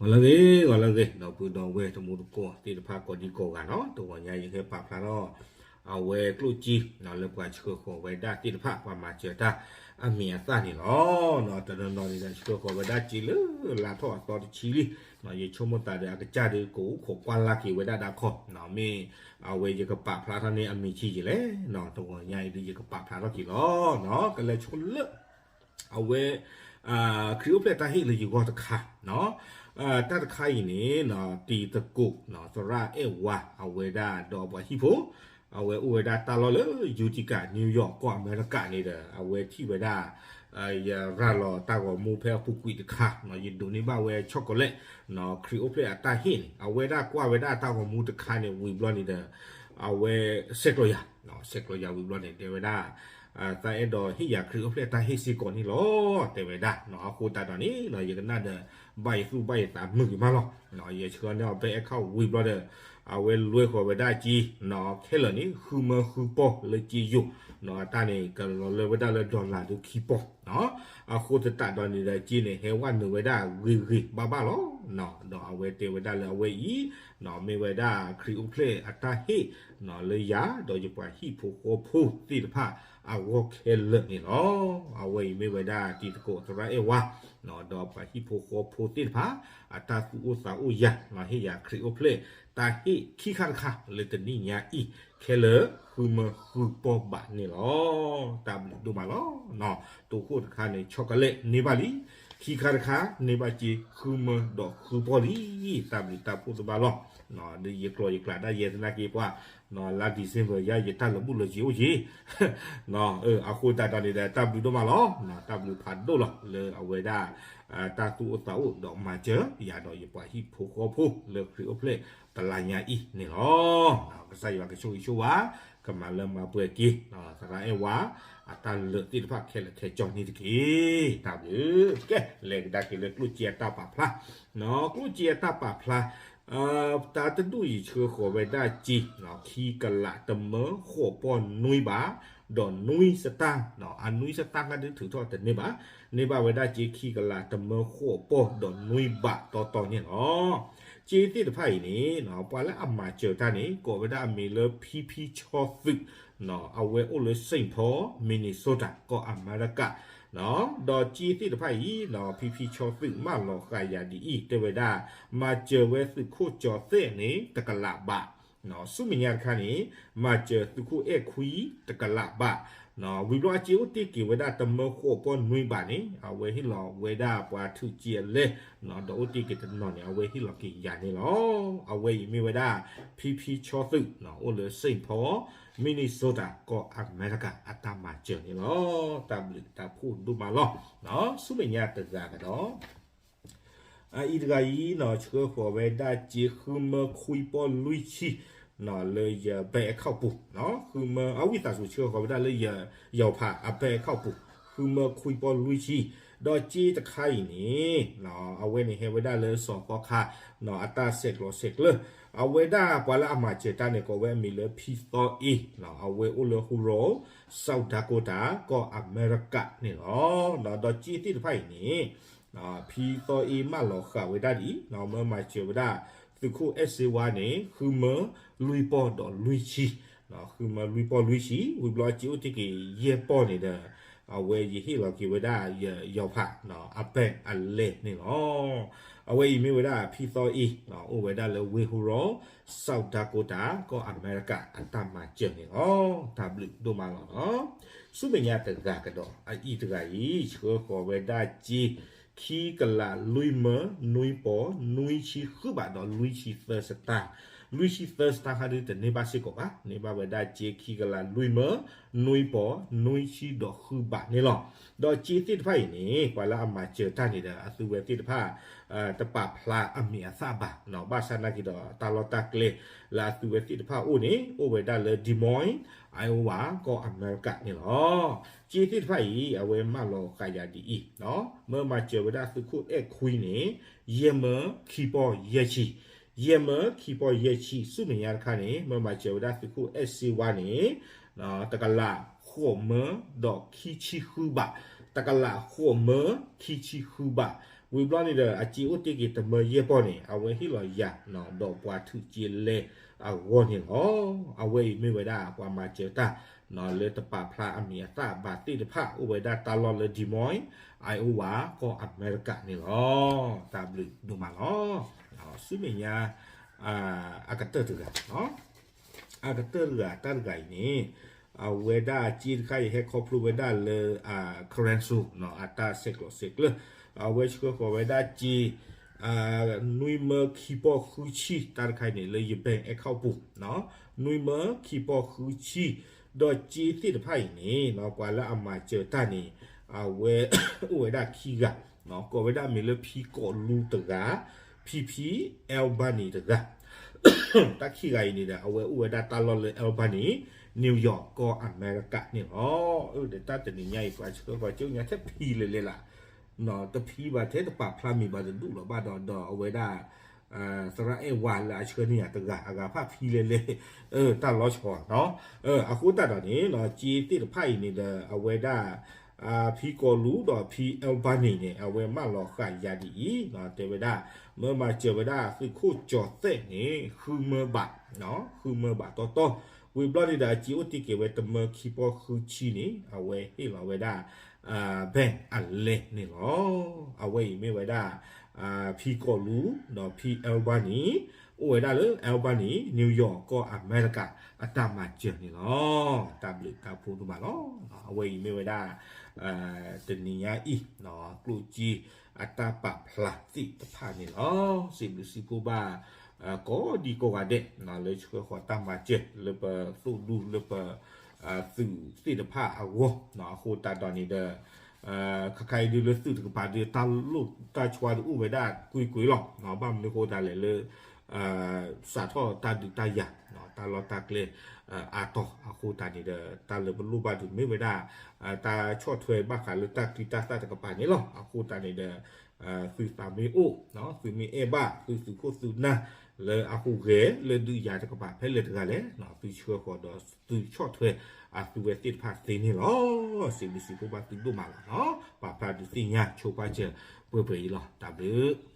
ဂီၤလၢအဂ့ၤ ဂီၤလၢအဂ့ၤ ဒီပုၢ်ဒီဝဲၢ်တံၤသကိးသ့ၣ်တဖၣ်ကိးဒံကိးဂၤနီၤ, တဂီၤညါယဟဲပာ်ဖျါထီၣ် အဝဲကျိၣ်စ့ လၢပှၤဆှၢဃီၤဝဲဒၣ်သ့ၣ်တဖၣ် ပှၤမၤစၢၤတၢ်အမံၤအသၣ်န့ၣ်လီၤ. တနီၤနီၤန့ၣ်ဒီးဆှၢဃီၤဝဲဒၣ်စ့လၢလါထီၣ်အသီတဆံလံ, ယဆိကမိၣ်သးဒီးအကစၢ်ဒီးကအိၣ်ခိးကွၢ်လၢ်က့ၤဝဲဒၣ်ဒၣ်ခီ, မ့ၢ်အဝဲယကပာ်ဖျါထီၣ်န့ၢ်အမံၤဆံးယံာ်လဲၣ်, တဂီၤညါအံၤဒီးယကပာ်ဖျါထီၣ်က့ၤလီၤ. ကလဲၤဆိလၢ အဝဲ ခရံာ်အိၣ်ဖျဲၣ်တၢ်ဟ့ၣ်လၢယဂီၢ်တခါ, တၢ်တခါအံၤန့ၣ် တံၤသကိး သရၣ်အဲၣ်ဝါ အဝဲဒၣ်ဒီးပှၤဟံၣ်ဖိ အဝဲအိၣ်ဝဲဒၣ်တၢ်လီၢ်လၢ Utica New York ကီၢ်အမဲရကၤန့ၣ်ဒီး အဝဲထံၣ်ဝဲဒၣ် ယရၤလီၤတၢ်ဂီၤမူဖဲအပူၤကွံာ်တခါ, ယဒိးန့ၢ်ဘၣ်ဝဲ chocolate ခရံာ်အိၣ်ဖျဲၣ်အတၢ်ဟ့ၣ်န့ၣ် အဝဲဒၣ်ကွၢ်ဝဲဒၣ်တၢ်ဂီၤမူတခါန့ၣ် ဝံၤဘျီန့ၣ်ဒီး အဝဲဆဲးကျိးယၤ, ဆဲးကျိးယၤဝံၤဘျီန့ၣ် တဲဝဲဒၣ် သးအဲၣ်ဒိးဟ့ၣ်ယၤခရံာ်အိၣ်ဖျဲၣ်တၢ်ဟ့ၣ်စ့ၢ်ကီးန့ၣ်လီၤ တဲဝဲဒၣ်, အဃိသတးဒီးန့ၣ် ယကနၣ်ဒီး ဘၣ်ယသူၣ်ဘၣ်ယသးမုာ်ဂ့ၤမးလီၤ. ယဆှၢန့ၢ်အီၤ bank account ဝံၤဘျီဒီး အဝဲလွဲဃီၤဝဲဒၣ်စ့ ခဲလၢာ်န့ၣ် ဃုမၢဃုပီၢ်လၢစ့ယိာ်, အတၢ်န့ၣ် ကလီၤလၢဝဲဒၣ်လၢ dollar ဒီးခံပီၢ်, အဃိသတးဒီးန့ၣ်ဒီး စ့န့ၣ် ဟဲဝဲနုာ်ဝဲဒၣ်ဂ့ၤဂ့ၤဘၣ်ဘၣ်လီၤ. ဒီးအဝဲတဲဝဲဒၣ်လၢအဝဲအံၤ မ့ၢ်ဝဲဒၣ်ခရံာ်အိၣ်ဖျဲၣ်အတၢ်ဟ့ၣ် လၢယၤ ဒီးယပှၤဟံၣ်ဖိဃီဖိသ့ၣ်တဖၣ်အဂီၢ်ခဲလၢာ်န့ၣ်လီၤ. အဝဲအံၤမ့ၢ်ဝဲဒၣ်တံၤသကိးသရၣ်အဲၣ်ဝါ ဒီးပှၤဟံၣ်ဖိဃီဖိသ့ၣ်တဖၣ် အတၢ်သူၣ်အိၣ်သးအိၣ်ယၤ ဟ့ၣ်ယၤခရံာ်အိၣ်ဖျဲၣ်တၢ်ဟ့ၣ်ခံခါတခါလၢတနံၣ်ညါအံၤ ခဲလၢာ်ဃုမၢဃုပီၢ်ဘၣ်န့ၣ်လီၤ. တၢ်ဘျုးဒိၣ်မးလီၤ. တခိၣ်တခါန့ၣ် chocolate န့ၢ်ဘၣ်လံ, ခံခါတခါန့ၢ်ဘၣ်စ့ ဃုမၢဒီးဃုပီၢ်လံ, တၢ်ဘျုးတၢ်ဖှိၣ်ဒိၣ်မးလီၤ. ဒီးယကျိာ်ယကျဲဒၣ်ယဲသနာ်က့ပှၤ လါ December ယါ ယတၢ်လၢာ်ဘူၣ်လၢာ်စ့အိၣ်က့ၤ အဃိသတးဒီးန့ၣ်ဒီး တၢ်ဘျုးဒိၣ်မးလီၤ. တၢ်ဘျုးဖးဒိၣ်လီၤ လၢအဝဲဒၣ် တၢ်သူၣ်အိၣ်သးအိၣ်ဒီးမၤစၢၤယၤဒီးယပှၤဟံၣ်ဖိဃီဖိလၢခရံာ်အိၣ်ဖျဲၣ်တလါညါအံၤန့ၣ်လီၤ. ကစၢ်ယွၤကဆိၣ်ဂ့ၤဆိၣ်ဝါ ကမၤလၢမၤပှဲၤက့ၤ သရၣ်အဲၣ်ဝါ အတၢ်လၢာ်သ့ၣ်တဖၣ်ခဲလၢာ်ခဲဆ့န့ၣ်တက့ၢ်. တၢ်ဘျုး ကဲ လဲၤကဒါက့ၤလၢကျိၣ်စ့အတၢ်ပာ်ဖျါ, ကျိၣ်စ့အတၢ်ပာ်ဖျါ တၢ်တဒူၣ်အံၤဆှၢဃီၤဝဲဒၣ်စ့ ခံကလးတမၢဃိးပီၢ်နွံဘး ဒီးနွံစတၢ်, အနွံစတၢ်ခါဒုးထုးထီၣ်တန့ၢ်ဘၣ်, န့ၢ်ဘၣ်ဝဲဒၣ်စ့ ခံကလးတမၢဃိးပီၢ်ဒီးနွံဘးတီတီန့ၣ်လီၤ. စ့သ့ၣ်တဖၣ်အံၤန့ၣ် ပှၤလၢအမၤစၢၤတၢ်န့ၣ် ကိးဝဲဒၣ်အမံၤလၢ ဖံဖံဆီသုး, အဝဲအိၣ်လၢ Saint Paul Minnesota ကီၢ်အမဲရကၤ ဒီးစ့သ့ၣ်တဖၣ်အံၤ ဖံဖံဆီသုးမၢလီၤဃာ်ယၤဒ်အံၤ တဲဝဲဒၣ် မၤစၢၤဝဲသုးခိၣ်ကၠီၤသဲးန့ၣ် တကလးဘး, ဆူမဲာ်ညါတခါန့ၣ် မၤစၢၤသုးခိၣ်အဲၣ်ခွံတကလးဘး, ဝံၤဘျီအစ့အိၣ်တ့ၢ်က့ၤဝဲဒၣ်တမၢဃိးပီၢ်နွံဘးန့ၣ် အဝဲဟ့ၣ်လီၤဝဲဒၣ်ပှၤထုးစ့အလဲၢ်, ဒီးအိၣ်တ့ၢ်က့ၤတနီၤန့ၣ် အဝဲဟ့ၣ်လီၤက့ၤယၤန့ၣ်လီၤ. အဝဲအံၤမ့ၢ်ဝဲဒၣ် ဖံဖံဆီသုး အိၣ်လၢ Saint Paul Minnesota ကီၢ်အမဲရကၤအတၢ်မၤစၢၤန့ၣ်လီၤ. တၢ်ဘျုးတၢ်ဖှိၣ်ဒိၣ်မးလီၤ. ဆူမဲာ်ညါတဂၤကဒီး အအံၤတဂၤအံၤ ဆှၢဃီၤဝဲဒၣ်စ့ ဃုမၢခွံပီၢ်လွံၢ်ဆံ လၢယ bank account ပူၤ, ဃုမၢအဝံသးစူၤဆှၢဃီၤဝဲဒၣ်လၢယ ယီၤဖးအ bank account ပူၤ, ဃုမၢခွံပီၢ်လွံၢ်ဆံ, ဒီးစ့တခါအံၤန့ၣ် အဝဲန့ၣ်ဟဲဝဲဒၣ်လၢစီၤသီခါ အတၢ်ဆဲးကျိးဆဲးကျၢ, အဝဲဒၣ်ပှၤလၢအမၤစၢၤတၢ်န့ၣ် ကိးဝဲအမံၤလၢ ဖံသီအ့, အဝဲအိၣ်လၢ Huron, South Dakota ကီၢ်အမဲရကၤန့ၣ်လီၤ. ဒီးစ့သ့ၣ်တဖၣ်အံၤန့ၣ် ဖံသီအ့မၢလီၤဃာ်ဝဲဒၣ်ဒ်အံၤ, မၢမၤစၢၤဝဲဒၣ် သုးခိၣ်အဲၣ်စ့ဝါန့ၣ် ဃုမၢလွံၢ်ပီၢ်ဒီးလွံၢ်ဆံ, ဃုမၢလွံၢ်ပီၢ်လွံၢ်ဆံ, ဝံၤဘျီစ့အိၣ်တ့ၢ်က့ၤယဲၢ်ပီၢ်န့ၣ်ဒီး အဝဲယဟ့ၣ်လီၤက့ၤဝဲဒၣ်ယ ယီၤဖး အ bank အလဲၢ်န့ၣ်လီၤ. အဝဲအံၤမ့ၢ်ဝဲဒၣ်ဖံသီအ့ အိၣ်ဝဲဒၣ်လၢ Wayne Huron, South Dakota ကီၢ်အမဲရကၤအတၢ်မၤစၢၤန့ၣ်လီၤ. တၢ်ဘျုးဒိၣ်မးလီၤ. ဆူမဲာ်ညါတဂၤကဒီး အအံၤတဂၤအံၤ ဆှၢဃီၤဝဲဒၣ်စ့ ခံကလးလွံၢ်မၢနွံပီၢ်နွံဆံဃုဘးဒီးလွံၢ်ဆံသၢစတၢ်, လွံၢ်ဆံသၢစတၢ်ခါဒုးတန့ၢ်ဘၣ်စ့ၢ်ကီးဘၣ်, န့ၢ်ဘၣ်ဝဲဒၣ်စ့ခံကလးလွံၢ်မၢနွံပီၢ်နွံဆံဒီးဃုဘးန့ၣ်လီၤ. ဒီးစ့သ့ၣ်တဖၣ်အံၤန့ၣ် ပှၤလၢအမၤစၢၤတၢ်န့ၣ်ဒီး အသုဝဲသ့ၣ်တဖၣ် တပာ်ဖျါအမံၤအသၣ်ဘၣ်, ဘၣ်ဆၣ်နာ်က့ဒီး တၢ်လီၢ်တၢ်ကျဲလၢအသုဝဲသ့ၣ်တဖၣ်အအိၣ်န့ၣ် အိၣ်ဝဲဒၣ်လၢ Des Moines, Iowa ကီၢ်အမဲရကၤန့ၣ်လီၤ. စ့သ့ၣ်တဖၣ်အံၤ အဝဲမၢလီၤဃာ်ယၤဒ်အံၤ, မၢမၤစၢၤဝဲဒၣ်သုးခိၣ်အဲၣ်ခွံန့ၣ် ယဲၢ်မၢခံပီၢ်ယဲၢ်ဆံ, ယဲၢ်မၢခံပီၢ်ယဲၢ်ဆံ, ဆူမဲာ်ညါတခါန့ၣ် မၢမၤစၢၤဝဲဒၣ်သုးခိၣ်အဲၣ်စ့ဝါန့ၣ် တကလးဃိးမၢဒီးခံဆံဃုဘး, တကလးဃိးမၢခံဆံဃုဘး, ဝံၤဘျီန့ၣ်ဒီး အစ့အိၣ်တ့ၢ်က့ၤတမၢယဲၢ်ပီၢ်န့ၣ် အဝဲဟ့ၣ်လီၤယၤ ဒီးပှၤထုးက့လဲအဂီၢ်န့ၣ်လီၤ. အဝဲအံၤမ့ၢ်ဝဲဒၣ်ပှၤမၤစၢၤတၢ် လၢတပာ်ဖျါအမံၤအသၣ်ဘၣ်သ့ၣ်တဖၣ် အိၣ်ဝဲဒၣ်တၢ်လီၢ်လၢ Des Moines, Iowa ကီၢ်အမဲရကၤန့ၣ်လီၤ. တၢ်ဘျုးဒိၣ်မးလီၤ. ဆူမဲာ်ညါ အကတၢၢ်တဂၤ အကတၢၢ်တဂၤ တၢ်တဂၤအံၤန့ၣ် အဝဲဒၣ်စ့တခါအံၤ ဟဲခီဖျိဝဲဒၣ်လၢ Colorado အတၢ်ဆဲးကျိးဆဲးကျၢ အဝဲဆှၢဃီၤဝဲဒၣ်စ့ နွံမၢခံပီၢ်ဃုဆံ တၢ်တခါအံၤန့ၣ် လၢယ bank account ပူၤ နွံမၢခံပီၢ်ဃုဆံ ဒီးစ့သ့ၣ်တဖၣ်အံၤန့ၣ် ပှၤလၢအမၤစၢၤတၢ်န့ၣ် အဝဲ အိၣ်ဝဲဒၣ်ခံဂၤ ကိးဝဲဒၣ်မ့ၢ်လၢ ဖံကီးလူတဂၤ ဖံဖံ Albany တဂၤ တၢ်ခံဂၤအံၤန့ၣ်ဒီး အဝဲအိၣ်ဝဲဒၣ်တၢ်လီၢ်လၢ Albany, New York ကီၢ်အမဲရကၤန့ၣ်လီၤ. ဒီးတၢ်တနံၤညါအံၤ ပှၤဆှၢပှၤကၠိညါထဲဖံလဲၤလဲၤလၢ တဖံဘၣ်ထဲတပာ်ဖျါမံၤဘၣ်တဒူၣ်လီၤဘၣ်ဒီး ဒီးအဝဲဒၣ် သရၣ်အဲၣ်ဝါလၢအဆှၢန့ၢ်ယၤတဂၤ အဂၤဖးဖံလဲၤလဲၤ တၢ်လီၤဆီနီၤ အဃိသတးဒီးန့ၣ် စ့သ့ၣ်တဖၣ်အံၤန့ၣ်ဒီး အဝဲဒၣ် ဖံကီးလူဒီးဖံ Albany န့ၣ် အဝဲမၢလီၤဃာ်ယၤဒ်အံၤ တဲဝဲဒၣ် မၢမၤစၢၤဝဲဒၣ်သုးခိၣ်ကၠီၤသဲးန့ၣ် ဃုမၢဘး ဃုမၢဘးတီတီ ဝံၤဘျီန့ၣ်ဒီး အစ့အိၣ်တ့ၢ်က့ၤဝဲတမၢခံပီၢ်ဃုဆံန့ၣ် အဝဲဟ့ၣ်လီၤဝဲဒၣ် bank အလဲန့ၣ်လီၤ. အဝဲအံၤမ့ၢ်ဝဲဒၣ် ဖံကီးလူ ဒီးဖံ Albany အိၣ်ဝဲဒၣ်လၢ Albany, New York ကီၢ်အမဲရကၤ အတၢ်မၤစၢၤန့ၣ်လီၤ. တၢ်ဘျုးတၢ်ဖှိၣ်ဒိၣ်မးလီၤ. အဝဲအံၤမ့ၢ်ဝဲဒၣ် တနံၤညါအံၤ ကျိၣ်စ့အတၢ်ပာ်ဖျါသ့ၣ်တဖၣ်န့ၣ်လီၤ. စံးဘျုးစံးဖှိၣ်ဘၣ် ကိးဒံကိးဂၤဒဲး လၢဆှၢဃီၤတၢ်မၤစၢၤ လၢပသိၣ်ဒူလၢပ သုးသ့ၣ်တဖၣ်အဂီၢ် အဃိသတးဒီးန့ၣ်ဒီး ခါခါအံၤဒုးလၢသုးတကပၤဒုး တၢ်လိၣ်တၢ်ဆှါဒုးအိၣ်ဝဲဒၣ်ကွ့ၢ်ကွ့ၢ်လီၤ. ဘၣ်မနုၤအဃိသတးလဲၣ်လၢ စးထီၣ်တၢ်ဒုးတၢ်ယၤ တၢ်လီၢ်တၢ်ကျဲအါတီၤ အဃိသတးန့ၣ်ဒီး တၢ်လၢပလိၣ်ဘၣ်ဒုးမ့ၢ်ဝဲဒၣ် တၢ်ဆီၣ်ထွဲဘၣ်ဃးလၢတၢ်ချံတၢ်သၣ်တကပၤန့ၣ်လီၤ. အဃိသတးန့ၣ်ဒီး သုသးမ့ၢ်အိၣ် သုမ့ၢ်အဲၣ်ဘၣ် သုသုးခိၣ်သုးနၢ် လၢအဟူးဂဲၤလၢဒုးယၤတကပၤဖဲလဲၣ်တဂၤလဲၣ် သုဆှၢဃီၤဒီးသုဆီၣ်ထွဲအသုဝဲသ့ၣ်တဖၣ်သ့န့ၣ်လီၤ. စံးဘျုးစံးဖှိၣ်ဘၣ်သုဒိၣ်မးလီၤ. ပာ်ဖျါဒုးသ့ၣ်ညါဆိပာ်စၢၤပှဲၤပှဲၤအံၤလီၤ. တၢ်ဘျုး